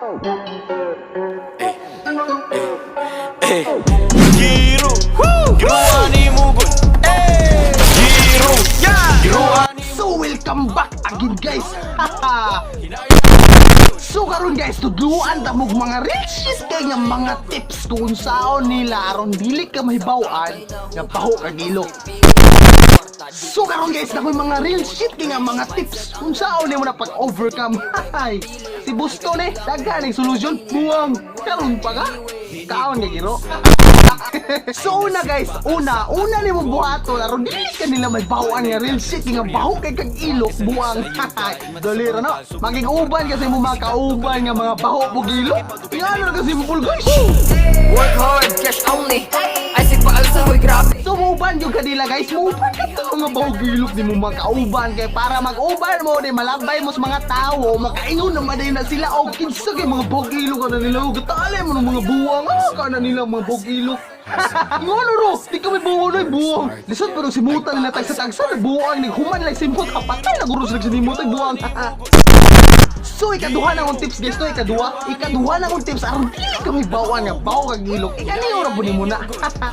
Hey, hey, Giro, Giruan mo. Giro, Giruan. So welcome back again, guys. So karon, guys, tudluan ta mog mga real shit kay nga mga tips kung unsaon nila aron dili ka mahibaw-an nga baho kag ilok. So karon, guys, nakoy mga real shit kay nga mga tips kung saon nimo na pag-overcome. Hay, si Busto ni daghan ang solusyon, buwang. Karon pa ka kaon nga giro. So una, guys, una, una nimo buhaton aron dili ka nila mahibaw-an nga real shit nga baho kay kag ilok, buwang. Dali ra no. Magig-uban kasi mo mga kauban nga mga baho pug ilok. Ngano na kasi mo, guys. Work hard, cash only. Ay, sigpaal sa hoy, grabe. So muuban yung kanila, guys, muuban ka to mga baho ilok di mo mga kauban kay para mag-uban mo di malabay mo sa mga tao, makaingon naman din na sila og kinsa kay mga baho ilok kana nila, og tali mo ng mga buwang ah kana nila mga baho ilok. Ngono ro, di kami buwang na buwang. Lisod pero simutan nila tagsa tagsa na buwang ni human lang simot kapatay na guro sila sinimot ay buwang. So ikaduha na akong tips, guys, no, ikaduha. Ikaduha na akong tips aron dili ka mahibaw-an nga baho kag ilok. Ikaniyo ra pud nimo na.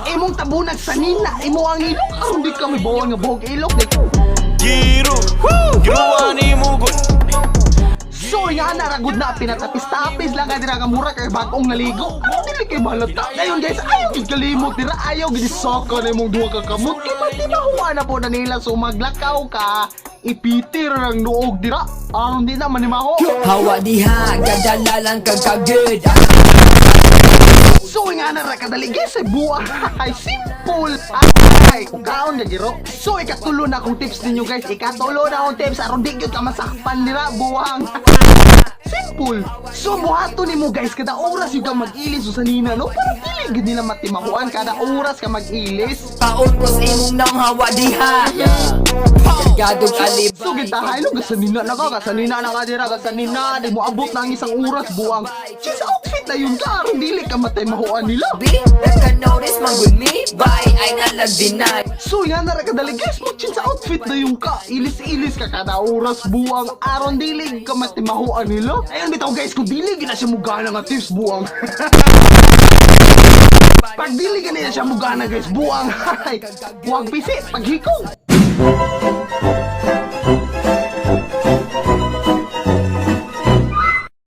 Imong tabunag sanina, imo ang ilok aron di ka mahibaw-an nga baho kag ilok. Giro, Giruan mo. So nga na ragud na pinatapis-tapis lang ka dira nga mura kay bag-ong naligo. Aron dili kay mahalata. Dayon, guys, ayaw gid kalimot dira, ayaw gid saka na imong duha ka kamot kay matimahuan na po na nila, so maglakaw ka ipitir ang nuog dira aron di na manimaho. Hawa diha, gadala lang kag kagud. So nga na ra kadali, guys, ay buwa. Ay simple. Ay kaon nga giro. So ikatulo na akong tips ninyo, guys. Ikatulo na akong tips aron di gyud ka masakpan dira, buwang. Simple. So buhaton nimo, guys, kada oras yung ka mag-ilis o sanina no para dili gid nila matimahuan kada oras ka mag-ilis. Paon ko sa imong nang hawa diha. Kargadog alibay. So gitahay no gasanina na ka, gasanina na ka dira, gasanina di mo abot na ang isang oras, buwang. Change outfit na yun ka aron dili ka matimahuan nila. B, naka-notice man gud me. Bye, ay nalag deny. So nga na ra kadali, guys, mo change outfit na yung ka. Ilis-ilis ka kada oras, buwang, aron dili ka matimahuan nila. Ayun bitaw, guys, kung dili gina siya mugana nga tips, buwang. Pag dili ka nila siya mugana, guys, buwang. Ay, huwag pisi, paghikog.